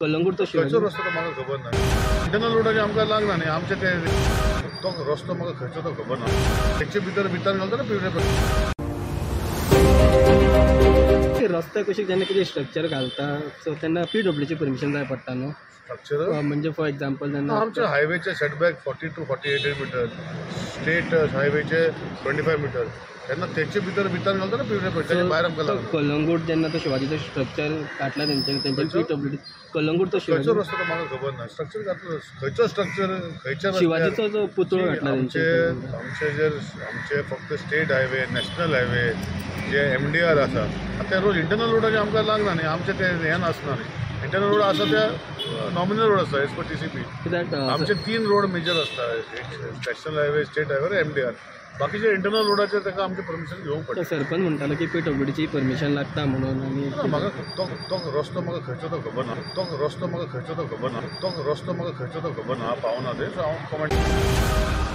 कलंगूट तो खंयचो रस्तो तो म्हाका खबर ना. इंटरनल रोडाचे आमकां लागना न्ही, आमचे ते तो रस्तो म्हाका खंयचो तो खबर ना. तेचे भितर भितर घालता ना पिवळे रस्त्या कुशीक जेन्ना कितें स्ट्रक्चर घालता सो तेन्ना पीडब्ल्यूची परमिशन जाय पडटा न्हू स्ट्रक्चर म्हणजे फॉर एग्जाम्पल जेन्ना आमच्या हायवेचे सेटबॅक 40 to 48 metre, state हायवेचे 25 metre, तेन्ना तेचे भितर भितर घालता ना पिवळे त्याच्या भायर आमकां लागना. कलंगूट जेन्ना तो शिवाजीचो स्ट्रक्चर घातला तेंच्यांनी तेंच्या पीडब्ल्यूडी कलंगूट तो खंयचो रस्तो तो म्हाका खबर ना. स्ट्रक्चर घातलो खंयचो स्ट्रक्चर खंयच्या शिवाजीचो जो पुतळो घातला आमचे आमचे जे आमचे फक्त स्टेट हायवे नॅशनल हायवे जे MDR आसा ते रोड इंटरनल रोडाचे आमकां लागना न्ही, आमचे ते हें आसना न्ही. इंटरनल रोड आसा ते नॉमिनल रोड आसा एज पर TCP. कित्याक आमचे 3 रोड मेजर आसता, national highway, state highway, MDR. बाकीचे इंटरनल रोडाचेर ताका आमचें परमिशन घेवंक पडटा. सरपंच म्हणटालो की पीडब्ल्यूडीची परमिशन लागता म्हणून. आनी म्हाका तो तो रस्तो म्हाका खंयचो तो खबर ना, तो रस्तो म्हाका खंयचो तो खबर ना, तो रस्तो म्हाका खंयचो तो खबर ना, पावना ते सो हांव कमेंट.